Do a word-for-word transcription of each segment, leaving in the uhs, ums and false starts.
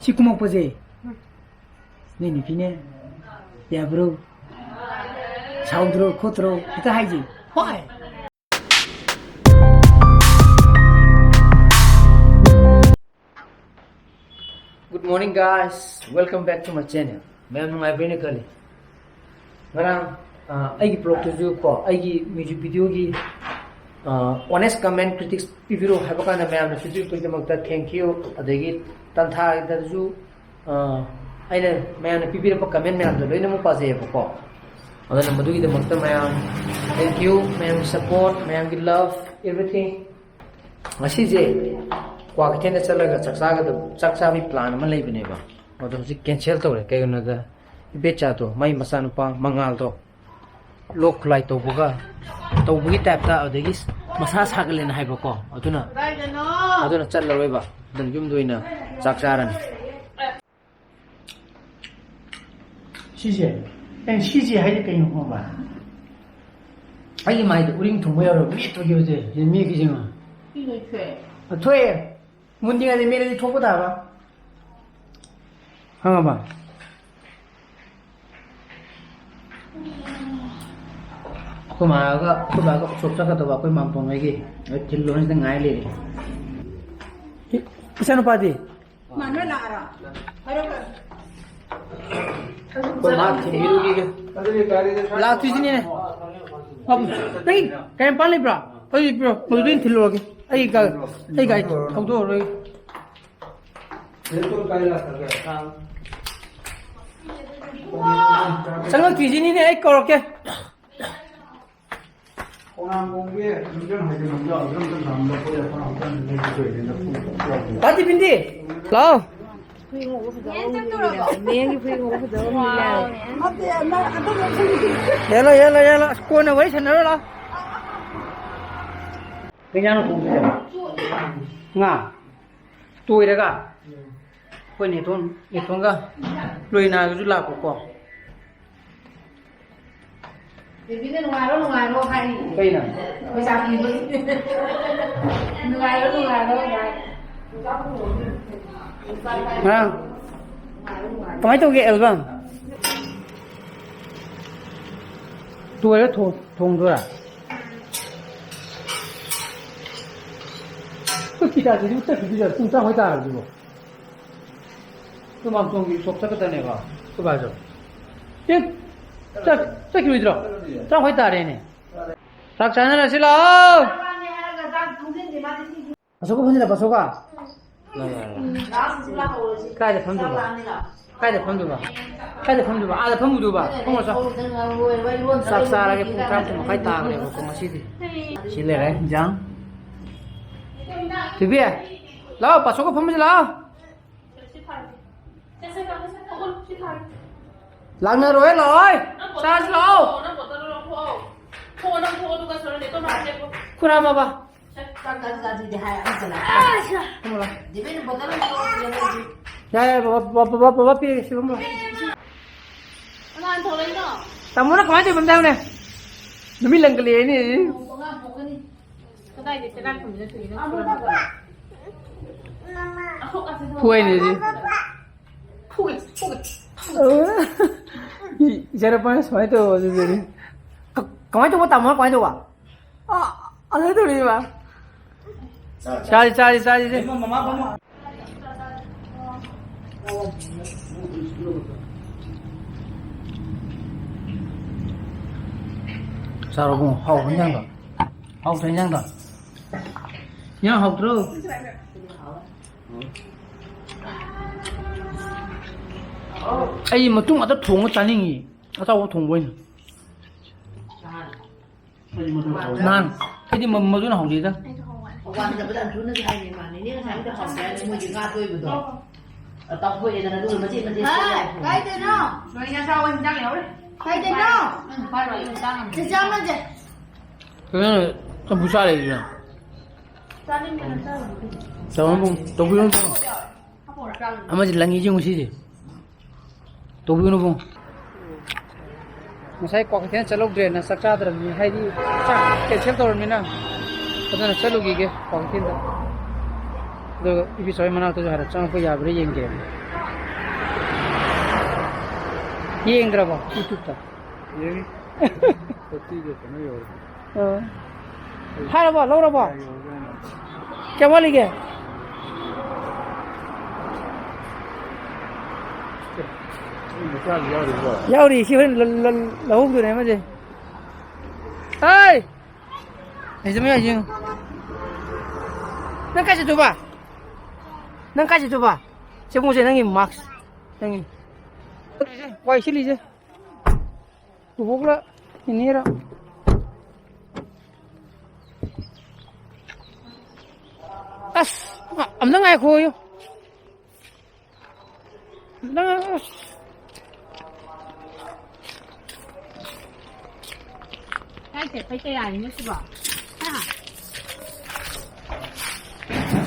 ꯁꯤ ꯀꯨꯝꯃꯛꯄꯁꯦ ꯅꯣꯏ ꯅꯨꯄꯤꯅꯦ ꯌꯥꯕ꯭ꯔꯣ? ꯁꯥꯎꯗ꯭ꯔꯣ ꯈꯣꯠꯇ꯭ꯔꯣ? ꯍꯦꯛꯇ ꯍꯥꯏꯁꯦ꯫ ꯍꯣꯏ꯫ Good morning, guys. Welcome back to my channel. ꯃꯌꯥꯝ ꯅꯨꯡꯉꯥꯏꯕ꯭ꯔꯥꯅ ꯈꯜꯂꯤ꯫ ꯉꯔꯥꯡ, ꯑ, ꯑꯩꯒꯤ ꯕ꯭ꯂꯣꯛꯇꯁꯨ ꯀꯣ, ꯑꯩꯒꯤ ꯃ꯭ꯌꯨꯖꯤꯛ ꯚꯤꯗꯤꯑꯣꯒꯤ, ꯑ, honest comment critics ꯄꯤꯕꯤꯔꯣ ꯍꯥꯏꯕ ꯀꯥꯟꯗ ꯃꯌꯥꯝꯅ ꯄꯤꯕꯤꯔꯛꯄꯒꯤꯗꯃꯛꯇ thank you꯫ ꯑꯗꯒꯤ ꯇꯟꯊꯥꯗꯁꯨ, ꯑ, ꯑꯩꯅ ꯃꯌꯥꯝꯅ ꯄꯤꯕꯤꯔꯛꯄ comment ꯃꯌꯥꯝꯗꯣ ꯂꯣꯏꯅꯃꯛ ꯄꯥꯖꯩꯌꯦꯕꯀꯣ꯫ ꯑꯗꯨꯅ ꯃꯗꯨꯒꯤꯗꯃꯛꯇ ꯃꯌꯥꯝ thank you, ꯃꯌꯥꯝꯒꯤ support, ꯃꯌꯥꯝꯒꯤ love, everything꯫ ꯉꯁꯤꯁꯦ ꯀ꯭ꯋꯥꯀꯩꯊꯦꯜꯗ ꯆꯠꯂꯒ ꯆꯥꯛ ꯆꯥꯒꯗꯕ, ꯆꯥꯛ ꯆꯥꯕꯒꯤ plan ꯑꯃ ꯂꯩꯕꯅꯦꯕ꯫ ꯑꯗꯣ ꯍꯧꯖꯤꯛ cancel ꯇꯧꯔꯦ꯫ ꯀꯩꯒꯤꯅꯣꯗ ꯏꯕꯦꯆꯥꯗꯣ, ꯃꯥꯏ ꯃꯆꯥꯅꯨꯄꯥ ꯃꯉꯥꯜꯗꯣ ꯂꯣꯛ ꯈꯨꯂꯥꯏ ꯇꯧꯕꯒ, ꯇꯧꯕꯒꯤ type ꯇ, ꯑꯗꯨꯗꯒꯤ ꯃꯁꯥ ꯁꯥꯒꯠꯂꯦꯅ ꯍꯥꯏꯕꯀꯣ꯫ ꯑꯗꯨꯅ, ꯑꯗꯨꯅ ꯆꯠꯂꯔꯣꯏꯕ꯫ ꯑꯗꯨꯝ ꯌꯨꯝꯗ ꯑꯣꯏꯅ ꯆꯥꯛ ꯆꯥꯔꯅꯤ꯫ ꯁꯤꯁꯦ, ꯑꯩꯅ ꯁꯤꯁꯦ ꯍꯥꯏꯗꯤ ꯀꯩꯅꯣ ꯈꯪꯕ꯭ꯔꯥ? ꯑꯩꯒꯤ ꯃꯥꯏꯗ ꯎꯔꯤꯡ ꯊꯨꯡꯕ ꯌꯥꯎꯔꯣꯏ, ꯃꯦꯠꯄꯒꯤ ꯍꯧꯖꯤꯛ, ꯍꯧꯖꯤꯛ ꯃꯦꯠꯈꯤꯁꯦ ꯌꯦꯡꯉꯣ꯫ ꯁꯤ ꯂꯣꯏ ꯊꯣꯛꯑꯦ꯫ ꯊꯣꯛꯑꯦ꯫ ꯃꯨꯟꯗ꯭ꯔꯤꯉꯩꯗ ꯃꯦꯠꯂꯗꯤ ꯊꯣꯛꯄ ꯇꯥꯕ꯫ ꯈꯪꯉꯕ? ꯑꯩꯈꯣꯏ ꯃꯥꯒ, ꯑꯩꯈꯣꯏ ꯕꯥꯒ ꯎꯁꯣꯞ ꯆꯠꯀꯗꯕ ꯑꯩꯈꯣꯏ ꯃꯥꯝꯇꯣꯟ ꯍꯣꯏꯒꯤ꯫ ꯑꯩ ꯊꯤꯜꯂꯨꯔꯁꯤꯗ ꯉꯥꯏ ꯂꯩꯔꯦ꯫ ꯏ-, ꯏꯆꯥꯅꯨꯄꯥꯗꯤ? ꯃꯥ ꯅꯣꯏ ꯂꯥꯛꯑꯔꯣ? ꯍꯥꯏꯔꯛꯑꯣ꯫ ꯑꯩꯈꯣꯏ ꯃꯥ ꯊꯤꯟꯕꯤꯔꯨꯈꯤꯒꯦ꯫ ꯂꯥꯛꯇ꯭ꯔꯤꯁꯤꯅꯤꯅꯦ꯫ ꯅꯪ ꯀꯔꯤꯝ ꯄꯥꯜ ꯂꯩꯕ꯭ꯔꯣ? ꯑꯩ ꯄꯤꯔꯣ, ꯃꯗꯨꯗ ꯑꯩꯅ ꯊꯤꯜꯂꯨꯔꯒꯦ꯫ ꯑꯩ ꯒꯥ-, ꯑꯩ ꯒꯥꯔꯤ ꯊꯧꯗꯣꯛꯑꯔꯣꯏ꯫ ꯆꯪꯉꯛꯇ꯭ꯔꯤꯁꯤꯅꯤꯅꯦ, ꯑꯩ ꯀꯧꯔꯛꯀꯦ꯫ ꯈꯣꯡꯅꯥꯡꯈꯣꯡꯒꯤ ꯌꯨꯝꯖꯪ ꯍꯥꯏꯖꯤꯟꯐꯝꯗꯣ ꯑꯗꯨꯝꯇ ꯅꯝꯕ ꯈꯣꯠꯂꯦ, ꯑꯩꯈꯣꯏ ꯑꯃꯨꯛꯇꯪ ꯂꯩꯕ ꯊꯣꯛꯏꯅꯦ꯫ ꯇꯥ ꯇꯤꯐꯤꯟꯗꯤ? ꯂꯥꯛꯑꯣ꯫ ꯃꯦꯝꯒꯤ ꯐꯨꯔꯤꯠ ꯉꯧꯕ ꯐꯖꯕ ꯑꯃ ꯂꯩꯔꯦ꯫ Yellow, yellow, yellow. ꯑꯁ, ꯀꯣꯟꯅ ꯋꯥꯔꯤ ꯁꯥꯟꯅꯔꯣ, ꯂꯥꯛꯑꯣ꯫ ꯀꯩ ꯏꯟꯖꯥꯡꯅꯣ ꯊꯣꯡꯗꯣꯏꯁꯦ? ꯉꯥ꯫ ꯇꯣꯏꯔꯒ? ꯑꯩꯈꯣꯏ ꯅꯦꯇꯣꯟ, ꯅꯦꯇꯣꯟꯒ ꯂꯣꯏꯅꯥꯒꯁꯨ ꯂꯥꯛꯄꯀꯣ꯫ ꯕꯦꯕꯤꯅ "ꯅꯨꯡꯉꯥꯏꯔꯣ, ꯅꯨꯡꯉꯥꯏꯔꯣ" ꯍꯥꯏꯔꯤ꯫ ꯀꯩꯅꯣ? ꯄꯩꯁꯥ ꯄꯤꯕꯒꯤ꯫ "ꯅꯨꯡꯉꯥꯏꯔꯣ, ꯅꯨꯡꯉꯥꯏꯔꯣ" ꯍꯥꯏ꯫ ꯉꯔꯥꯡ ꯀꯃꯥꯏꯅ ꯇꯧꯒꯦ ꯑꯦꯜꯕꯝ? ꯇꯣꯏꯔ ꯊꯣꯡ-, ꯊꯣꯡꯗꯣꯏꯔꯥ? ꯎꯠꯈꯤ ꯇꯥꯔꯗꯤ ꯎꯠꯇ ꯄꯤꯕꯤꯔ ꯄꯨꯡ ꯇꯔꯥꯃꯥꯊꯣꯏ ꯇꯥꯔꯕꯁꯤꯕꯣ꯫ ꯇꯨ ꯃꯥꯝꯇꯣꯟꯒꯤ ꯎꯁꯣꯞ ꯆꯠꯀꯗꯕꯅꯦꯕ ꯑꯩꯈꯣꯏ ꯕꯥꯁꯨ꯫ ꯑꯦ, ꯆꯠ-, ꯆꯠꯈꯤꯔꯣꯏꯗ꯭ꯔꯣ? ꯇꯔꯥꯃꯥꯊꯣꯏ ꯇꯥꯔꯦꯅꯦ꯫ ꯆꯥꯛ ꯆꯥꯅꯔꯁꯤ ꯂꯥꯛꯑꯣ꯫ ꯑꯁꯣꯛꯀ ꯐꯝꯁꯤꯜꯂ, ꯑꯁꯣꯛꯀ꯫ ꯀꯥꯏꯗ ꯐꯝꯗꯣꯏꯕ? ꯀꯥꯏꯗ ꯐꯝꯗꯣꯏꯕ? ꯀꯥꯏꯗ ꯐꯝꯗꯣꯏꯕ? ꯑꯥꯗ ꯐꯝꯃꯨꯗꯣꯏꯕ? ꯐꯝꯃꯣ ꯆꯣ꯫ ꯆꯥꯛ ꯆꯥꯔꯒꯦ, ꯄꯨꯡ ꯇꯔꯥꯃꯥꯊꯣꯏ ꯃꯈꯥꯏ ꯇꯥꯈ꯭ꯔꯦꯕꯀꯣ ꯉꯁꯤꯗꯤ꯫ ꯁꯤ ꯂꯩꯔꯦ ꯏꯟꯖꯥꯡ꯫ ꯊꯣꯏꯕꯤ, ꯂꯥꯛꯑꯣ, ꯄꯥꯁꯣꯛꯀ ꯐꯝꯃꯁꯤ ꯂꯥꯛꯑꯣ꯫ ꯂꯥꯛꯅꯔꯣꯏ, ꯂꯥꯛꯑꯣꯏ꯫ ꯆꯥꯁꯤ ꯂꯥꯛꯑꯣ꯫ ꯈꯨꯔꯥ ꯕꯥꯕꯥ꯫ ꯐꯝꯃꯣ ꯂꯥꯛꯑꯣ꯫ ꯌꯥꯏ, ꯌꯥꯏ, ꯕꯥꯕꯥ, ꯕꯥꯕꯥ, ꯕꯥꯕꯥ, ꯕꯥꯕꯥ ꯄꯤꯔꯒꯦ, ꯁꯤ ꯐꯝꯃꯣ ꯂꯥꯛꯑꯣ꯫ ꯀꯅꯥꯅ ꯊꯣꯛꯂꯛꯏꯅꯣ? ꯇꯥꯃꯣꯅ ꯀꯃꯥꯏꯅ ꯇꯧꯔꯤꯕꯅꯣ ꯍꯥꯏꯌꯨꯅꯦ? ꯅꯨꯃꯤꯠ ꯂꯪꯒ ꯂꯩꯔꯦꯅꯦ꯫ ꯑꯉꯥꯡ ꯄꯣꯛꯀꯅꯤ꯫ ꯀꯗꯥꯏꯗ ꯇꯤꯂꯥꯏꯈꯨꯝꯕꯤꯅ ꯊꯣꯛꯏꯅꯣ? ꯊꯣꯛꯑꯦꯅꯦ ꯁꯤ꯫ ꯐꯨꯒꯦ, ꯐꯨꯒꯦ꯫ ꯏꯆꯥꯅꯨꯄꯥꯅ ꯁꯨꯃꯥꯏꯅ ꯇꯧꯕ ꯑꯗꯨꯗꯗꯤ꯫ ꯀ-, ꯀꯃꯥꯏꯅ ꯇꯧꯕ ꯇꯥꯃꯣ? ꯀꯃꯥꯏꯅ ꯇꯧꯕ? ꯑ, ꯑꯗꯨ ꯇꯧꯔꯤꯕ? ꯆꯥꯁꯤ, ꯆꯥꯁꯤ, ꯆꯥꯁꯤ, ꯆꯥꯁꯤ꯫ ꯆꯥꯔꯣ ꯏꯕꯨꯡꯉꯣ, ꯍꯥꯎꯕ ꯏꯟꯖꯥꯡꯗꯣ꯫ ꯍꯥꯎꯇ꯭ꯔꯣ ꯏꯟꯖꯥꯡꯗꯣ? ꯏꯟꯖꯥꯡ ꯍꯥꯎꯇ꯭ꯔꯣ? ꯑꯩ ꯃꯇꯨꯡ ꯑꯇ ꯊꯣꯡꯉ ꯆꯥꯅꯤꯡꯉꯤ, ꯑꯇꯥꯎꯕ ꯊꯣꯡꯕ ꯑꯣꯏꯅ꯫ ꯅꯍꯥꯟ ꯑꯩꯗꯤ ꯃ-, ꯃꯗꯨꯅ ꯍꯧꯖꯩꯗ꯫ ꯋꯥꯟꯗꯕꯗ ꯑꯟꯖꯨꯅꯁꯨ ꯍꯥꯏꯅꯦ, ꯃꯥꯅꯦ꯫ ꯏꯅꯦ ꯉꯁꯥꯏ ꯑꯝꯇ ꯍꯧꯗꯦ ꯍꯥꯏꯅꯦ, ꯃꯣꯏꯒꯤ ꯉꯥ ꯑꯇꯣꯏꯕꯗꯣ꯫ ꯑ, ꯇꯥꯎꯊꯣꯛꯑꯦꯗꯅ, ꯑꯗꯨꯒ ꯃꯆꯦꯠ ꯃꯆꯦꯠ ꯍꯥ? ꯁꯦꯠꯂꯦ꯫ ꯀꯥꯏꯗꯩꯅꯣ? ꯅꯣꯏ ꯅꯆꯥ ꯍꯣꯏ ꯍꯤꯟꯖꯥꯡ ꯌꯥꯎꯔꯤ꯫ ꯀꯥꯏꯗꯩꯅꯣ? ꯎꯝ, ꯄꯥꯏꯔꯣ, ꯑꯩ ꯆꯥ ꯉꯝꯗꯦ꯫ ꯀꯩꯅꯣ, ꯆꯝꯐꯨꯠ ꯆꯥ ꯂꯩꯔꯤꯁꯤꯅ? ꯆꯥꯅꯤꯡꯗꯅ ꯆꯥꯔꯨꯕꯅꯤ꯫ ꯆꯥꯎꯕ ꯄꯨꯡ, ꯇꯧꯕꯤꯔꯣ ꯄꯨꯡ꯫ ꯍꯥꯄꯛꯑꯣꯔꯥ? ꯑꯃꯁꯤ ꯂꯪꯉꯤꯁꯤ ꯌꯦꯡꯉꯨ ꯁꯤꯁꯦ꯫ ꯇꯧꯕꯤꯒꯅꯨ ꯏꯕꯨꯡ꯫ ꯉꯁꯥꯏ ꯀ꯭ꯋꯥꯀꯩꯊꯦꯜ ꯆꯠꯍꯧꯗ꯭ꯔꯦꯅ ꯆꯥꯛ ꯆꯥꯗ꯭ꯔꯕꯅꯤ, ꯍꯥꯏꯗꯤ ꯆꯥꯛ cancel ꯇꯧꯔꯕꯅꯤꯅ꯫ ꯑꯗꯨꯅ ꯆꯠꯂꯨꯈꯤꯒꯦ ꯀ꯭ꯋꯥꯀꯩꯊꯦꯜꯗ꯫ ꯑꯗꯨꯒ ꯏꯕꯤꯆꯥ ꯍꯣꯏ ꯃꯅꯥꯛꯇꯁꯨ ꯍꯥꯏꯔꯞ ꯆꯪꯉꯛꯄ ꯌꯥꯕ꯭ꯔꯥ ꯌꯦꯡꯒꯦ꯫ ꯌꯦꯡꯗ꯭ꯔꯕꯣ YouTube-ꯇ? ꯌꯦꯡꯉꯤ꯫ ꯐꯣꯔꯇꯤꯒ ꯀꯩꯅꯣ ꯌꯧꯔꯦ꯫ ꯑ꯫ ꯐꯥꯔꯕꯣ? ꯂꯧꯔꯕꯣ? ꯀꯌꯥ ꯌꯧꯔꯒꯦ ꯍꯥꯏꯅꯣ? ꯀꯌꯥꯝ ꯋꯥꯠꯂꯤꯒꯦ? ꯃꯤ ꯃꯆꯥꯁꯨ ꯌꯥꯎꯔꯤꯕꯣ? ꯌꯥꯎꯔꯤ꯫ ꯁꯤ ꯍꯣꯔꯦꯟ ꯂ-, ꯂ-, ꯂꯧꯍꯧꯗꯣꯏꯅꯦ ꯑꯃꯁꯦ꯫ ꯍꯩ! ꯂꯩꯖꯃ ꯌꯥꯏ, ꯌꯦꯡꯉꯨ꯫ ꯅꯪ ꯀꯥꯏ ꯆꯠꯇꯣꯏꯕ? ꯅꯪ ꯀꯥꯏ ꯆꯠꯇꯣꯏꯕ? ꯁꯦ ꯃꯣꯁꯦ, ꯅꯪꯒꯤ mask꯫ ꯅꯪꯒꯤ꯫ ꯋꯥꯏ ꯁꯤꯠꯂꯤꯁꯦ꯫ ꯕꯨꯕꯣꯛꯂ ꯏꯅꯦꯔ꯫ ꯑꯁ! ꯑꯝꯇ ꯉꯥꯏꯈꯣꯌꯨ꯫ ꯅꯪ, ꯑꯁ꯫ ꯀꯥꯏ ꯆꯠꯄꯩ ꯇꯌꯥꯔꯤꯅꯣ ꯁꯤꯕꯣ? ꯍꯥ?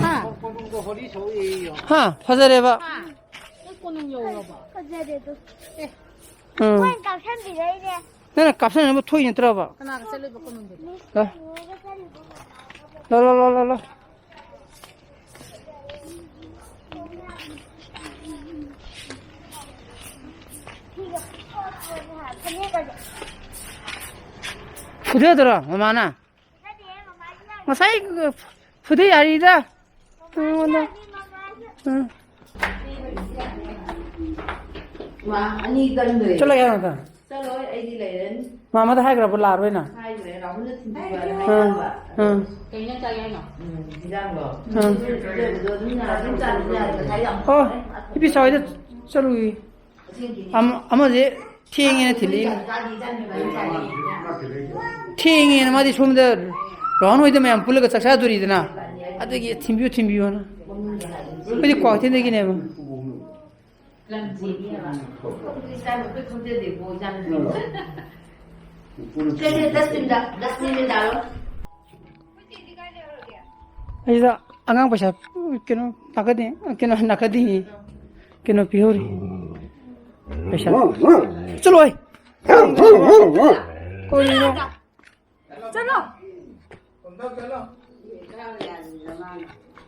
ꯍꯥ? ꯍꯥ, ꯐꯖꯔꯦꯕ꯫ ꯍꯥ? ꯅꯪ ꯀꯣꯅꯨꯡ ꯌꯧꯔꯕꯣ? ꯐꯖꯔꯦ ꯑꯗꯨ꯫ ꯑꯦ꯫ ꯎꯝ꯫ ꯃꯣꯏꯅ ꯀꯥꯞꯁꯟꯕꯤꯔꯛꯏꯅꯦ꯫ ꯅꯪꯅ ꯀꯥꯞꯁꯟꯅꯕ ꯊꯣꯛꯏ ꯅꯠꯇ꯭ꯔꯕ? ꯀꯅꯥꯒ ꯆꯠꯂꯤꯕ ꯀꯣꯅꯨꯡꯗꯗꯤ? ꯂꯥ꯫ ꯂꯥ, ꯂꯥ, ꯂꯥ, ꯂꯥ, ꯂꯥ꯫ ꯐꯨꯗꯗ꯭ꯔꯣ ꯃꯃꯥꯅ? ꯉꯁꯥꯏ ꯐꯨꯗ ꯌꯥꯔꯤꯗ꯫ ꯑꯩꯉꯣꯟꯗ꯫ ꯎꯝ꯫ ꯃꯥ ꯑꯅꯤ ꯀꯟꯗꯣꯏ꯫ ꯆꯠꯂꯒꯦ ꯍꯥꯏꯔꯣ ꯑꯝꯇ꯫ ꯆꯠꯂꯣꯏ, ꯑꯩꯗꯤ ꯂꯩꯔꯅꯤ꯫ ꯃꯥꯃꯗ ꯍꯥꯏꯈ꯭ꯔꯕ ꯂꯥꯛꯑꯔꯣꯏꯅ? ꯍꯥꯏꯈ꯭ꯔꯦ, ꯔꯥꯍꯨꯜꯅ ꯊꯤꯟꯕꯤꯌꯣꯅ ꯎꯝ, ꯍꯥꯏꯈ꯭ꯔꯕ꯫ ꯎꯝ꯫ ꯀꯩ ꯏꯟꯖꯥꯡ ꯆꯥꯒꯦ ꯍꯥꯏꯅꯣ? ꯎꯝ, ꯏꯟꯖꯥꯡꯗꯣ꯫ ꯎꯝ꯫ ꯑꯗꯨꯝ ꯆꯥ-, ꯑꯗꯨꯝ ꯆꯥꯅꯤꯡꯉꯦ ꯍꯥꯏꯕꯗ ꯉꯁꯥꯏ ꯌꯥꯝ ꯑꯣ, ꯍꯥꯎꯔꯦ꯫ ꯏꯄꯤ ꯁꯥꯍꯣꯏꯗ ꯆꯠꯂꯨꯏ꯫ ꯑꯁꯦꯡꯀꯤꯅꯦ꯫ ꯑꯃ-, ꯑꯃꯁꯦ ꯊꯦꯡꯉꯦꯅ ꯊꯤꯜꯂꯛꯏꯅꯦ꯫ ꯆꯥꯗꯤ ꯆꯥꯅꯤꯡꯕ ꯑꯩ ꯆꯥꯅꯤꯡꯉꯦ꯫ ꯊꯦꯡꯉꯦꯅ ꯃꯥꯗꯤ ꯁꯣꯝꯗ ꯔꯥꯍꯨꯜ ꯍꯣꯏꯗ ꯃꯌꯥꯝ ꯄꯨꯜꯂꯒ ꯆꯥꯛ ꯆꯥꯗꯣꯔꯤꯗꯅ꯫ ꯑꯗꯨꯒꯤ ꯊꯤꯟꯕꯤꯌꯨ, ꯊꯤꯟꯕꯤꯌꯨꯅ꯫ ꯑꯩꯈꯣꯏꯗꯤ ꯀ꯭ꯋꯥꯀꯩꯊꯦꯜꯗꯒꯤꯅꯦꯕ꯫ ꯂꯝꯖꯦꯜꯅꯦꯕ꯫ ꯑꯩꯈꯣꯏ ꯏꯆꯥꯅꯨꯄꯤ ꯈꯪꯖꯗꯦꯀꯣ, ꯏꯆꯥꯅꯨꯄꯤ꯫ ꯁꯦ, ꯁꯦ, dustbin-ꯗ, dustbin-ꯗ ꯇꯥꯔꯣ꯫ ꯑꯩꯁꯤꯗ ꯑꯉꯥꯡ ꯄꯩꯁꯥ ꯀꯩꯅꯣ ꯅꯥꯀꯗꯤ, ꯀꯩꯅꯣ ꯅꯥꯀꯗꯤ, ꯀꯩꯅꯣ ꯄꯤꯍꯧꯔꯤ꯫ ꯄꯩꯁꯥ꯫ ꯆꯠꯂꯣ ꯍꯩ꯫ ꯀꯔꯤꯅꯣ? ꯆꯠꯂꯣ꯫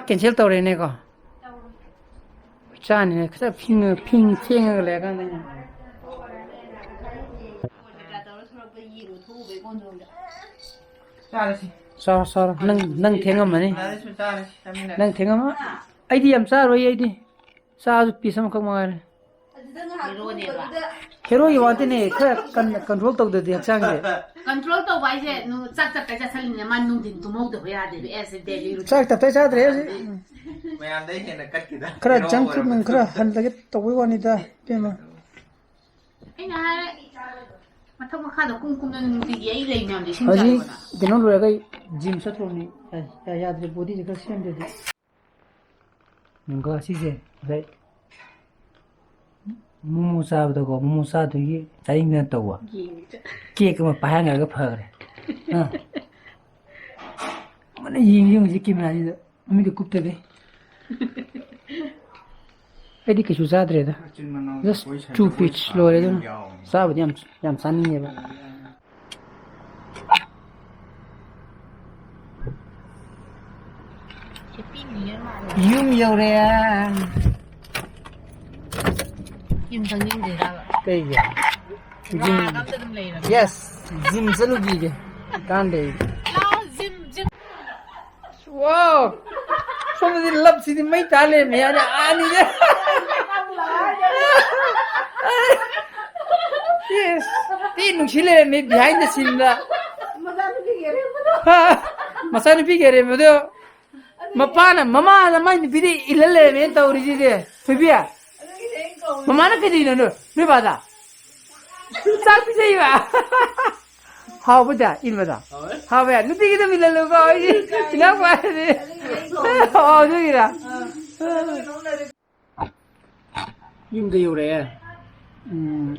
ꯆꯥꯛ cancel ꯇꯧꯔꯦꯅꯦꯀꯣ꯫ ꯆꯥꯅꯤꯅꯦ, ꯈꯔ ꯐꯤꯡꯉ-, ꯐꯤꯡ-, ꯐꯦꯡꯉꯒ ꯂꯩꯔꯀꯥꯟꯗ ꯑꯩꯅ꯫ ꯆꯥꯔꯁꯤ꯫ ꯆꯥꯔꯣ, ꯆꯥꯔꯣ꯫ ꯅꯪ, ꯅꯪ ꯊꯦꯡꯉꯝꯃꯅꯤ꯫ ꯆꯥꯔꯁꯤ, ꯆꯥꯔꯁꯤ, ꯆꯥꯃꯤꯟꯅꯔꯁꯤ꯫ ꯅꯪ ꯊꯦꯡꯉꯝꯃ-, ꯑꯩꯗꯤ ꯌꯥꯝ ꯆꯥꯔꯣꯏ, ꯑꯩꯗꯤ꯫ ꯆꯥꯁꯨ piece ꯑꯃꯈꯛ ꯃꯉꯥꯏꯔꯦ꯫ ꯑꯗꯨꯗ ꯉꯥꯏꯍꯥꯛ ꯍꯦꯔꯣꯅꯦꯕ꯫ ꯀꯨꯝꯕꯗꯨꯗ ꯍꯦꯔꯣꯒꯤ ꯋꯥ ꯅꯠꯇꯦꯅꯦ, ꯈꯔ ꯀꯟ-, control ꯇꯧꯗ꯭ꯔꯗꯤ ꯍꯛꯆꯥꯡꯁꯦ꯫ Control ꯇꯧꯕ ꯍꯥꯏꯁꯦ, ꯅꯨ-, ꯆꯥꯛ ꯇꯞꯇꯥꯏ ꯆꯥꯁꯜꯂꯤꯅꯤꯅ ꯃꯥ ꯅꯨꯡꯊꯤꯟ ꯇꯨꯝꯍꯧꯗꯕ ꯌꯥꯗꯦꯕ꯫ As a daily routine꯫ ꯆꯥꯛ ꯇꯞꯇꯥꯏ ꯆꯥꯗ꯭ꯔꯦ ꯍꯧꯖꯤꯛ꯫ ꯃꯌꯥꯝꯗꯩ ꯍꯦꯟꯅ ꯀꯠꯈꯤꯗ꯫ ꯈꯔ ꯍꯦꯔꯣ junk food ꯑꯣꯏꯔꯕ꯫ ꯅꯨꯡ ꯈꯔ ꯍꯟꯊꯒꯦ ꯇꯧꯕꯩ ꯋꯥꯅꯤꯗ, ꯏꯕꯦꯝꯃ꯫ ꯑꯩꯅ ꯍꯥꯏꯔꯦ, ꯃꯊꯛ ꯃꯈꯥꯗ ꯀꯨꯝ ꯀꯨꯝꯗꯅ ꯅꯨꯡꯇꯤꯒꯤ ꯑꯩ ꯂꯩ ꯃꯌꯥꯝꯗꯣ ꯏꯁꯤꯡ ꯍꯧꯖꯤꯛ ꯆꯥꯏꯌꯣꯅ꯫ ꯀꯩꯅꯣ ꯂꯣꯏꯔꯒ ꯑꯩ gym ꯆꯠꯊꯣꯛꯑꯅꯤ꯫ ꯌꯥ-, ꯌꯥ-, ꯌꯥꯗ꯭ꯔꯦ, bodyꯁꯦ ꯈꯔ ꯁꯦꯝꯗ꯭ꯔꯗꯤ꯫ ꯉꯁꯤꯁꯦ ꯉꯁꯥꯏ ꯃꯣꯃꯣ ꯆꯥꯕꯗꯀꯣ, ꯃꯣꯃꯣ ꯆꯥꯗꯨꯒꯤ ꯆꯥꯅꯤꯡꯗꯅ ꯇꯧꯕ꯫ ꯌꯦꯡꯉꯤꯗ꯫ Cake ꯑꯃ ꯄꯥꯏꯍꯟꯈ꯭ꯔꯒ ꯐꯈ꯭ꯔꯦ꯫ ꯑ꯫ ꯃꯨꯟꯅ ꯌꯦꯡꯉꯤ ꯍꯧꯖꯤꯛ cameraꯁꯤꯗ꯫ ꯃꯃꯤꯠꯀ ꯀꯨꯞꯇꯒꯩ꯫ ꯑꯩꯗꯤ ꯀꯩꯁꯨ ꯆꯥꯗ꯭ꯔꯦꯗ꯫ ꯃꯆꯤꯟ ꯃꯅꯥꯎ Just ꯖꯒꯣꯏ two ꯁꯥꯕ piece ꯂꯣꯏꯔꯦ ꯃꯤ ꯑꯗꯨꯅ꯫ ꯌꯥꯎꯕꯅꯤ꯫ ꯆꯥꯕꯗꯤ ꯌꯥꯝ, ꯌꯥꯝ ꯆꯥꯅꯤꯡꯉꯦꯕ꯫ Happy New Year ꯃꯥꯜꯂꯦ꯫ ꯌꯨꯝ ꯌꯧꯔꯦ꯫ ꯌꯨꯝ ꯆꯪꯅꯤꯡꯗ꯭ꯔꯤꯔꯕ? ꯀꯩꯒꯤ? ꯔꯥꯒ ꯑꯝꯇ ꯑꯗꯨꯝ ꯂꯩꯔꯕ? Yes, gym ꯆꯠꯂꯨꯈꯤꯒꯦ꯫ ꯀꯥꯟꯗꯦ ꯑꯩ꯫ ꯂꯥꯛꯑꯣ, gym, gym꯫ Wow! ꯁꯣꯝꯗꯗꯤ ꯂꯞꯁꯤꯗꯤ ꯃꯩ ꯇꯥ ꯂꯩꯔꯝꯃꯦ, ꯑꯅꯤ, ꯑꯅꯤꯁꯦ꯫ Yes! ꯊꯤ ꯅꯨꯡꯁꯤ ꯂꯩꯔꯝꯃꯦ behind the sceneꯗ꯫ ꯃꯆꯥꯅꯨꯄꯤꯒꯤ ꯑꯔꯦꯝꯕꯗꯣ ꯃꯄꯥꯅ, ꯃꯃꯥꯅ ꯃꯥꯏ ꯅꯨꯄꯤꯗ ꯏꯜꯍꯜ ꯂꯩꯔꯝꯃꯦꯅ ꯇꯧꯔꯤꯁꯤꯗꯤ꯫ ꯊꯣꯏꯕꯤ, ꯃꯃꯥꯅ ꯀꯩꯗꯧꯔꯤꯅꯣ ꯅꯣꯏ, ꯅꯣꯏ ꯕꯥꯗ? ꯆꯥꯛ ꯄꯤꯖꯩꯕ꯫ ꯍꯥꯎꯕꯗ ꯏꯟꯕꯗꯣ? ꯍꯥꯎꯋꯦ꯫ ꯍꯥꯎꯋꯦ꯫ ꯅꯨꯄꯤꯒꯤꯗ ꯃꯤꯜꯍꯜꯂꯨꯀꯣ, ꯑꯩꯒꯤ ꯏꯅꯥꯎꯄꯥꯗꯤ꯫ ꯑꯣ, ꯑꯗꯨꯒꯤꯔ? ꯌꯨꯝꯗ ꯌꯧꯔꯛꯑꯦ꯫ ꯎꯝ,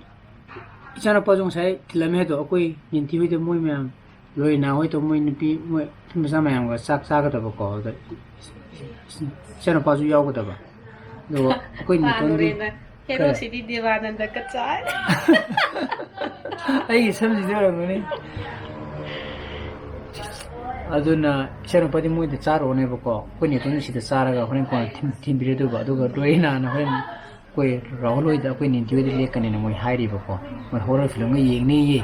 ꯏꯆꯥꯅꯨꯄꯥꯁꯨ ꯉꯁꯥꯏ ꯊꯤꯜꯂꯝꯃꯦ ꯑꯗꯣ, ꯑꯩꯈꯣꯏ ꯅꯦꯟꯊꯤ ꯍꯣꯏꯗ ꯃꯣꯏ ꯃꯌꯥꯝ, ꯂꯣꯏꯅꯥ ꯍꯣꯏꯗꯣ ꯃꯣꯏ ꯅꯨꯄꯤ, ꯃꯣꯏ ꯅꯨꯄꯤ ꯃꯆꯥ ꯃꯌꯥꯝꯒ ꯆꯥꯛ ꯆꯥꯒꯗꯕꯀꯣ, ꯑꯗ ꯏꯆꯥꯅꯨꯄꯥꯁꯨ ꯌꯥꯎꯒꯗꯕ꯫ ꯑꯗꯨꯒ ꯑꯩꯈꯣꯏ ꯅꯦꯇꯣꯟꯗꯤ ꯄꯥꯜꯂꯨꯔꯦꯅ꯫ ꯀꯔꯤ? ꯍꯦꯔꯣꯁꯤꯗꯤ ꯗꯦꯕꯥꯅꯟꯗ ꯀꯆꯥꯏ꯫ ꯑꯩꯒꯤ ꯁꯝꯁꯤꯗꯤ ꯑꯣꯏꯔꯝꯒꯅꯤ꯫ ꯑꯗꯨꯅ ꯏꯆꯥꯅꯨꯄꯥꯗꯤ ꯃꯣꯏꯗ ꯆꯥꯔꯨꯔꯅꯦꯕꯀꯣ, ꯑꯩꯈꯣꯏ ꯅꯦꯇꯣꯟꯗꯤ ꯁꯤꯗ ꯆꯥꯔꯒ ꯍꯣꯔꯦꯟ ꯀꯣꯟꯅ ꯊꯤꯟ-, ꯊꯤꯟꯕꯤꯔꯗꯣꯏꯕ꯫ ꯑꯗꯨꯒ ꯂꯣꯏꯅꯥꯅ ꯍꯣꯔꯦꯟ ꯑꯩꯈꯣꯏ ꯔꯥꯍꯨꯜ ꯍꯣꯏꯗ, ꯑꯩꯈꯣꯏ ꯅꯦꯟꯊꯤ ꯍꯣꯏꯗ ꯂꯦꯛꯀꯅꯤꯅ ꯃꯣꯏ ꯍꯥꯏꯔꯤꯕꯀꯣ꯫ ꯃꯣꯏ horror filmꯒ ꯌꯦꯡꯅꯤꯌꯦ꯫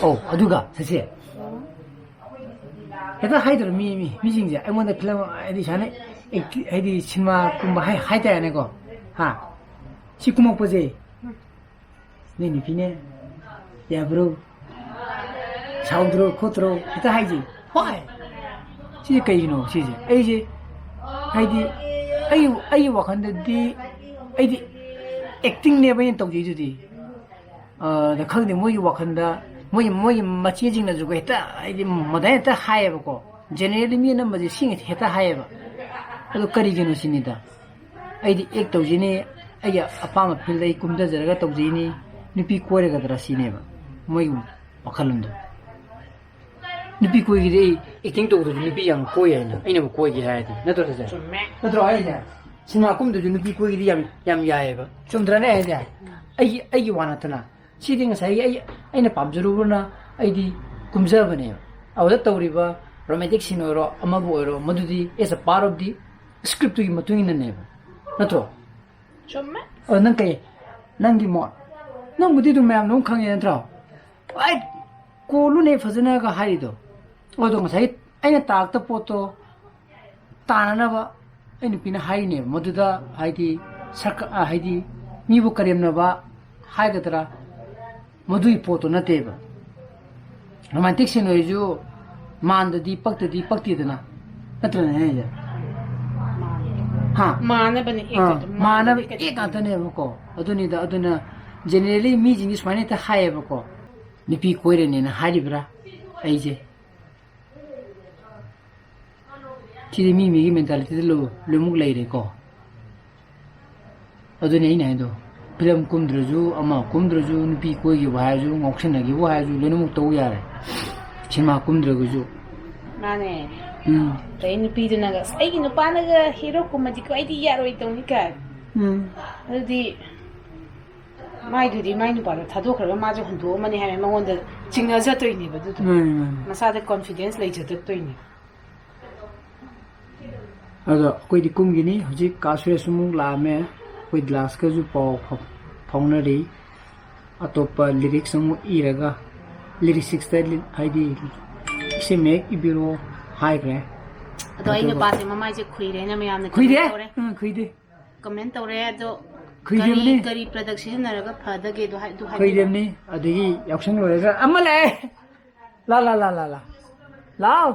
ꯑꯧ, ꯑꯗꯨꯒ ꯁꯁꯦ, ꯍꯦꯛꯇ ꯍꯥꯏꯗ꯭ꯔꯣ ꯃꯤ, ꯃꯤ, ꯃꯤꯁꯤꯡꯁꯦ ꯑꯩꯉꯣꯟꯗ film, ꯍꯥꯏꯗꯤ ꯁꯨꯃꯥꯏꯅ acti-, ꯍꯥꯏꯗꯤ ꯁꯤꯅꯦꯃꯥꯒꯨꯝꯕ ꯍꯥꯏ-, ꯍꯥꯏꯇꯥꯔꯦꯅꯦꯀꯣ꯫ ꯍꯥ? ꯁꯤ ꯀꯨꯝꯃꯛꯄꯁꯦ ꯅꯣꯏ ꯅꯨꯄꯤꯅꯦ, ꯌꯥꯕ꯭ꯔꯣ? ꯁꯥꯎꯗ꯭ꯔꯣ ꯈꯣꯠꯇ꯭ꯔꯣ? ꯍꯦꯛꯇ ꯍꯥꯏꯁꯦ꯫ Why? ꯁꯤꯁꯦ ꯀꯩꯒꯤꯅꯣ ꯁꯤꯁꯦ? ꯑꯩꯁꯦ, ꯍꯥꯏꯗꯤ, ꯑꯩ, ꯑꯩꯒꯤ ꯋꯥꯈꯜꯗꯗꯤ ꯑꯩꯗꯤ actingꯅꯦꯕ ꯑꯩꯅ ꯇꯧꯖꯩꯗꯨꯗꯤ꯫ ꯑꯗ ꯈꯪꯗꯦ, ꯃꯣꯏꯒꯤ ꯋꯥꯈꯜꯗ, ꯃꯣꯏꯒꯤ, ꯃꯣꯏꯒꯤ ꯃꯆꯦꯁꯤꯡꯅꯁꯨ ꯍꯦꯛꯇ, ꯍꯥꯏꯗꯤ, ꯃꯗꯥꯏ ꯍꯦꯛꯇ ꯍꯥꯏꯌꯦꯕꯀꯣ꯫ Generally ꯃꯤ ꯑꯅꯝꯕꯁꯦ ꯁꯤ ꯍꯦꯛꯇ ꯍꯥꯏꯌꯦꯕ꯫ ꯑꯗꯣ ꯀꯔꯤꯒꯤꯅꯣ ꯁꯤꯅꯤꯗ꯫ ꯑꯩꯗꯤ act ꯇꯧꯖꯩꯅꯤ, ꯑꯩꯒꯤ ꯑꯄꯥꯝꯕ field ꯑꯩ ꯀꯨꯝꯊꯖꯔꯒ ꯇꯧꯖꯩꯅꯤ, ꯅꯨꯄꯤ ꯀꯣꯏꯔꯒꯗ꯭ꯔꯥ ꯁꯤꯅꯦꯕ ꯃꯣꯏꯒꯤ ꯋꯥꯈꯜꯂꯣꯟꯗꯣ꯫ ꯅꯨꯄꯤ ꯀꯣꯏꯒꯤꯗꯤ ꯑꯩ acting ꯇꯧꯗ꯭ꯔꯁꯨ ꯅꯨꯄꯤ ꯌꯥꯝ ꯀꯣꯏ ꯍꯥꯏꯅ, ꯑꯩꯅꯕꯨ ꯀꯣꯏꯒꯦ ꯍꯥꯏꯔꯗꯤ, ꯅꯠꯇ꯭ꯔꯣ ꯁꯤꯁꯦ? ꯆꯨꯝꯃꯦ꯫ ꯅꯠꯇ꯭ꯔꯣ ꯍꯥꯏꯁꯦ? ꯁꯤꯅꯦꯃꯥ ꯀꯨꯝꯗꯁꯨ ꯅꯨꯄꯤ ꯀꯣꯏꯒꯤꯗꯤ ꯌꯥꯝ, ꯌꯥꯝ ꯌꯥꯏꯑꯕ꯫ ꯆꯨꯝꯗ꯭ꯔꯅꯦ ꯍꯥꯏꯁꯦ? ꯑꯩꯒꯤ, ꯑꯩꯒꯤ ꯋꯥ ꯅꯠꯇꯅ꯫ ꯁꯤꯗꯤ ꯉꯁꯥꯏꯒꯤ ꯑꯩ, ꯑꯩꯅ ꯄꯥꯝꯖꯔꯨꯕꯅ ꯑꯩꯗꯤ ꯀꯨꯝꯖꯕꯅꯦꯕ꯫ ꯑꯗꯨꯗ ꯇꯧꯔꯤꯕ romantic scene ꯑꯣꯏꯔꯣ, ꯑꯃꯕꯨ ꯑꯣꯏꯔꯣ, ꯃꯗꯨꯗꯤ as a part of the scriptꯇꯨꯒꯤ ꯃꯇꯨꯡ ꯏꯟꯅꯅꯦꯕ꯫ ꯅꯠꯇ꯭ꯔꯣ? ꯆꯨꯝꯃꯦ꯫ ꯑ, ꯅꯪ ꯀꯩ? ꯅꯪꯒꯤ ꯃꯣꯠ? ꯅꯪꯕꯨꯗꯤ ꯑꯗꯨꯝ ꯃꯌꯥꯝꯅ ꯑꯗꯨꯝ ꯈꯪꯉꯦ ꯅꯠꯇ꯭ꯔꯣ? ꯑꯩ ꯀꯣꯜꯂꯨꯅꯦ ꯐꯖꯅꯒ ꯍꯥꯏꯔꯤꯗꯣ꯫ ꯑꯗꯣ ꯉꯁꯥꯏ ꯑꯩꯅ ꯇꯥꯔꯛꯇ ꯄꯣꯠꯇꯣ ꯇꯥꯅꯅꯕ ꯑꯩ ꯅꯨꯄꯤꯅ ꯍꯥꯏꯔꯤꯅꯦꯕ꯫ ꯃꯗꯨꯗ ꯍꯥꯏꯗꯤ ꯁꯔꯀ-, ꯑ, ꯍꯥꯏꯗꯤ ꯃꯤꯕꯨ ꯀꯔꯦꯝꯅꯕ ꯍꯥꯏꯒꯗ꯭ꯔꯥ? ꯃꯗꯨꯒꯤ ꯄꯣꯠꯇꯣ ꯅꯠꯇꯦꯕ꯫ Romantic scene ꯑꯣꯏꯔꯁꯨ ꯃꯥꯟꯗꯗꯤ ꯄꯛꯇꯗꯤ ꯄꯛꯇꯦꯗꯅ, ꯅꯠꯇ꯭ꯔꯅꯦ ꯍꯥꯏꯁꯦ? ꯍꯥ? ꯃꯥꯟꯅꯕꯅꯦ ꯑꯦꯛ ꯑꯥ, ꯑꯗꯨꯝ ꯃꯥꯟꯅꯕ ꯃꯥꯟꯅꯕꯗꯤ ꯑꯦꯛ ꯉꯥꯛꯇꯅꯦꯕꯀꯣ꯫ ꯑꯗꯨꯅꯤꯗ, ꯑꯗꯨꯅ generally ꯃꯤꯁꯤꯡꯁꯤ ꯁꯨꯃꯥꯏꯅ ꯍꯦꯛꯇ ꯍꯥꯏꯌꯦꯕꯀꯣ, "ꯅꯨꯄꯤ ꯀꯣꯏꯔꯅꯦꯅ ꯍꯥꯏꯔꯤꯕ꯭ꯔꯥ ꯑꯩꯁꯦ?" ꯁꯤꯗꯤ ꯃꯤ ꯃꯤꯒꯤ ꯃꯦꯟꯇꯥꯂꯤꯇꯤꯗ ꯂꯣꯏꯅꯃꯛ ꯂꯩꯔꯦꯀꯣ꯫ ꯑꯗꯨꯅꯤ ꯑꯩꯅ ꯍꯥꯏꯗꯣ, ꯐꯤꯂꯝ ꯀꯨꯝꯗ꯭ꯔꯁꯨ, ꯑꯃ ꯀꯨꯝꯗ꯭ꯔꯁꯨ, ꯅꯨꯄꯤ ꯀꯣꯏꯈꯤꯕ ꯍꯥꯏꯔꯁꯨ, ꯉꯥꯎꯁꯟꯅꯈꯤꯕ ꯍꯥꯏꯔꯁꯨ, ꯂꯣꯏꯅꯃꯛ ꯇꯧ ꯌꯥꯔꯦ, ꯁꯤꯅꯦꯃꯥ ꯀꯨꯝꯗ꯭ꯔꯒꯁꯨ꯫ ꯃꯥꯅꯦ꯫ ꯎꯝ꯫ ꯑꯗꯩ ꯅꯨꯄꯤꯗꯨꯅꯒ, "ꯑꯁ, ꯑꯩꯒꯤ ꯅꯨꯄꯥꯅꯒ ꯍꯦꯔꯣ ꯀꯨꯝꯃꯗꯤꯀꯣ ꯑꯩꯗꯤ ꯌꯥꯔꯣꯏ ꯇꯧꯅꯤ" ꯀꯥꯏ꯫ ꯎꯝ꯫ ꯑꯗꯨꯗꯤ ꯃꯥꯏ ꯅꯨꯄꯥꯗꯣ ꯊꯥꯗꯣꯛꯈ꯭ꯔꯒ ꯃꯥꯁꯨ ꯍꯨꯟꯗꯣꯛꯑꯝꯃꯅꯤ ꯍꯥꯏꯕ ꯃꯉꯣꯟꯗ ꯆꯤꯡꯅꯖꯗꯣꯏꯅꯦꯕ ꯑꯗꯨꯗꯣ꯫ ꯃꯥꯅꯦ, ꯃꯥꯅꯦ꯫ ꯃꯁꯥꯗ confidence ꯂꯩꯖꯗꯛꯇꯣꯏꯅꯦ꯫ ꯑꯗꯣ ꯑꯩꯈꯣꯏꯗꯤ ꯀꯨꯝꯒꯤꯅꯤ꯫ ꯍꯧꯖꯤꯛ ꯀꯥ ꯁꯨꯔꯦꯁ ꯑꯃꯨꯛ ꯂꯥꯛꯑꯝꯃꯦ꯫ ꯑꯩꯈꯣꯏ ꯗꯤꯂꯥꯁꯀꯁꯨ ꯄꯥꯎ ꯐꯥꯎ-, ꯐꯥꯎꯅꯔꯤ꯫ ꯑꯇꯣꯞꯄ lyrics ꯑꯃꯨꯛ ꯏꯔꯒ, lyrics ꯇ ꯂꯤ-, ꯍꯥꯏꯗꯤ ꯏꯁꯩ ꯃꯌꯦꯛ ꯏꯕꯤꯔꯣ ꯍꯥꯏꯈ꯭ꯔꯦ꯫ ꯑꯗꯣ ꯑꯩ ꯑꯗꯨꯒ ꯅꯨꯄꯥꯁꯦ ꯃꯃꯥꯏꯁꯦ ꯈꯨꯏꯔꯦꯅ ꯃꯌꯥꯝꯅ ꯈꯨꯏꯗꯦ? comment ꯇꯧꯔꯦ꯫ ꯎꯝ, ꯈꯨꯏꯗꯦ꯫ Comment ꯇꯧꯔꯦ ꯑꯗꯣ, ꯈꯨꯏꯗꯕꯅꯤ꯫ ꯀꯔꯤ, ꯀꯔꯤ production ꯁꯤꯖꯤꯟꯅꯔꯒ ꯐꯗꯒꯦ ꯑꯗꯣ ꯍꯥꯏ-, ꯑꯗꯨ ꯍꯥꯏꯕꯤꯔꯣ꯫ ꯈꯨꯏꯗꯕꯅꯤ꯫ ꯑꯗꯒꯤ ꯌꯥꯎꯁꯪ ꯂꯣꯏꯔꯒ ꯑꯃ ꯂꯥꯛꯑꯦ꯫ ꯂꯥ, ꯂꯥ, ꯂꯥ, ꯂꯥ, ꯂꯥ꯫ ꯂꯥꯎ꯫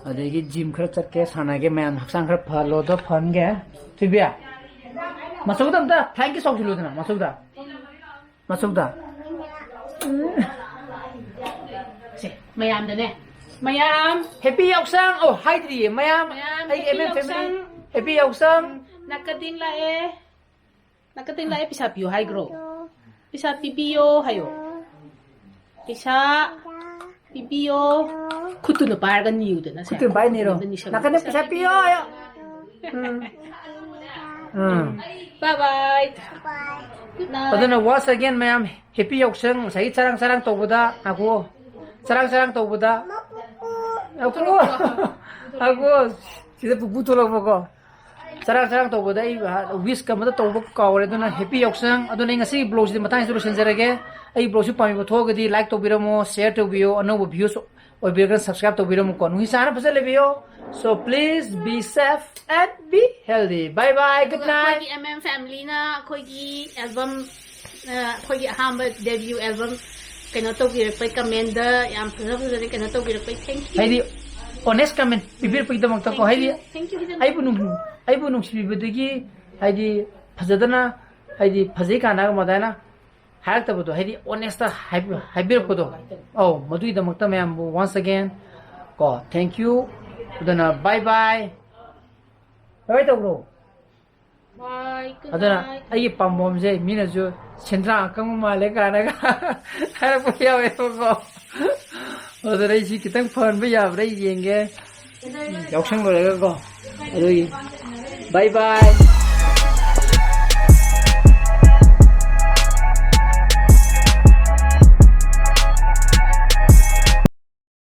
ꯑꯗꯒꯤ gym ꯈꯔ ꯆꯠꯀꯦ, ꯁꯥꯟꯅꯒꯦ, ꯃꯌꯥꯝ ꯍꯛꯆꯥꯡ ꯈꯔ ꯐꯍꯜꯂꯣꯗꯣ ꯐꯍꯟꯒꯦ꯫ ꯊꯣꯏꯕꯤ, ꯃꯆꯧꯗ ꯑꯝꯇ thank you ꯇꯧꯁꯤꯜꯂꯨꯗꯅ, ꯃꯆꯧꯗ꯫ ꯃꯆꯧꯗ꯫ ꯁꯦ, ꯃꯌꯥꯝꯗꯅꯦ꯫ ꯃꯌꯥꯝ꯫ Happy ꯌꯥꯎꯁꯪ! ꯑꯣ, ꯍꯥꯏꯗ꯭ꯔꯤꯌꯦ, ꯃꯌꯥꯝ꯫ ꯃꯌꯥꯝ, ꯑꯩꯒꯤ happy M M family꯫ ꯌꯥꯎꯁꯪ꯫ Happy ꯌꯥꯎꯁꯪ! ꯅꯥꯀꯗꯤꯡ ꯂꯥꯛꯑꯦ꯫ ꯅꯥꯀꯗꯤꯡ ꯂꯥꯛꯑꯦ, ꯄꯩꯁꯥ ꯄꯤꯌꯣ ꯍꯥꯏꯈ꯭ꯔꯣ꯫ ꯄꯩꯁꯥ ꯄꯤꯕꯤꯌꯣ ꯍꯥꯏꯌꯣ꯫ ꯄꯩꯁꯥ ꯄꯤꯕꯤꯌꯣ꯫ ꯈꯨꯠꯇꯨꯅ ꯄꯥꯏꯔꯒ ꯅꯤꯌꯨꯗꯅ ꯁꯦ꯫ ꯈꯨꯠꯇꯨꯅ ꯄꯥꯏꯔ ꯅꯤꯔꯣ꯫ ꯈꯨꯠꯇꯨꯅ ꯅꯤꯁꯜꯂꯣ꯫ ꯅꯥꯀꯟꯗ ꯄꯩꯁꯥ ꯄꯤꯌꯣ ꯍꯥꯏꯌꯣ꯫ ꯎꯝ꯫ ꯎꯝ꯫ Bye bye. Good night. ꯑꯗꯨꯅ once again ꯃꯌꯥꯝ, happy ꯌꯥꯎꯁꯪ꯫ ꯉꯁꯥꯏꯒꯤ ꯆꯔꯥꯡ ꯆꯔꯥꯡ ꯇꯧꯕꯗ, ꯉꯥꯏꯈꯣ꯫ ꯆꯔꯥꯡ ꯆꯔꯥꯡ ꯇꯧꯕꯗ꯫ ꯉꯥꯏꯈꯣ꯫ ꯉꯥꯏꯈꯣ꯫ ꯁꯤꯗ ꯄꯨꯄꯨ ꯊꯣꯛꯂꯛꯄꯀꯣ꯫ ꯆꯔꯥꯡ ꯆꯔꯥꯡ ꯇꯧꯕꯗ ꯑꯩ wish ꯀ ꯑꯃꯇ ꯇꯧꯕ ꯀꯥꯎꯔꯦ꯫ ꯑꯗꯨꯅ happy ꯌꯥꯎꯁꯪ꯫ ꯑꯗꯨꯅ ꯑꯩ ꯉꯁꯤꯒꯤ vlog ꯁꯤꯗꯤ ꯃꯇꯥꯡꯁꯤꯗ ꯂꯣꯏꯁꯤꯟꯖꯔꯒꯦ꯫ ꯑꯩ vlog ꯁꯤ ꯄꯥꯝꯕꯤꯕ ꯊꯣꯛꯑꯒꯗꯤ like ꯇꯧꯕꯤꯔꯝꯃꯣ, share ꯇꯧꯕꯤꯌꯣ, ꯑꯅꯧꯕ views ꯑꯣꯏꯕꯤꯔꯒꯅ subscribe ꯇꯧꯕꯤꯔꯝꯃꯨꯀꯣ꯫ ꯅꯨꯡꯁꯤ ꯆꯥꯟꯅ ꯐꯖꯅ ꯂꯩꯕꯤꯌꯣ꯫ So please be safe and be healthy. Bye bye. Good ꯑꯗꯨꯒ night. ꯑꯩꯈꯣꯏꯒꯤ M M family ꯅ ꯑꯩꯈꯣꯏꯒꯤ album, ꯑ, ꯑꯩꯈꯣꯏꯒꯤ ꯑꯍꯥꯟꯕ debut album ꯀꯩꯅꯣ ꯇꯧꯕꯤꯔꯛꯄꯩ, ꯀꯃꯦꯟꯗ ꯌꯥꯝ ꯐꯖ ꯐꯖꯅ ꯀꯩꯅꯣ ꯇꯧꯕꯤꯔꯛꯄꯩ, thank you. ꯍꯥꯏꯗꯤ honest comment ꯄꯤꯕꯤꯔꯛꯄꯒꯤꯗꯃꯛꯇꯀꯣ, ꯍꯥꯏꯗꯤ Thank you ꯍꯤꯗꯟ. ꯑꯩꯕꯨ ꯅꯨꯡ ꯑꯩꯕꯨ ꯅꯨꯡꯁꯤꯕꯤꯕꯗꯒꯤ ꯍꯥꯏꯗꯤ ꯐꯖꯗꯅ ꯍꯥꯏꯗꯤ ꯐꯖꯩ ꯀꯥꯟꯅꯒ ꯃꯗꯥꯏꯅ ꯍꯥꯏꯔꯛꯇꯕꯗꯣ, ꯍꯥꯏꯗꯤ honest ꯍꯥꯏꯕꯤꯔꯛꯄꯗꯣ꯫ ꯑꯧ, ꯃꯗꯨꯒꯤꯗꯃꯛꯇ ꯃꯌꯥꯝꯕꯨ once again ꯀꯣ, thank you. ꯑꯗꯨꯅ bye bye. Bye ꯇꯧꯕ꯭ꯔꯣ? Bye, good ꯑꯗꯨꯅ night. ꯑꯩꯒꯤ ꯄꯥꯝꯕꯣꯝꯁꯦ ꯃꯤꯅꯁꯨ ꯁꯦꯟꯗ꯭ꯔꯥꯡ ꯑꯀꯪꯕ ꯃꯥꯜꯂꯦ ꯀꯥꯏꯅꯒ ꯍꯥꯏꯔꯛꯄ ꯌꯥꯎꯋꯦꯕꯀꯣ꯫ ꯑꯗꯨꯅ ꯑꯩꯁꯤ ꯈꯤꯇꯪ ꯐꯍꯟꯕ ꯌꯥꯕ꯭ꯔꯥ ꯌꯦꯡꯒꯦ, ꯌꯥꯎꯁꯪ ꯂꯣꯏꯔꯒꯀꯣ꯫ ꯑꯗꯨꯒꯤ bye bye.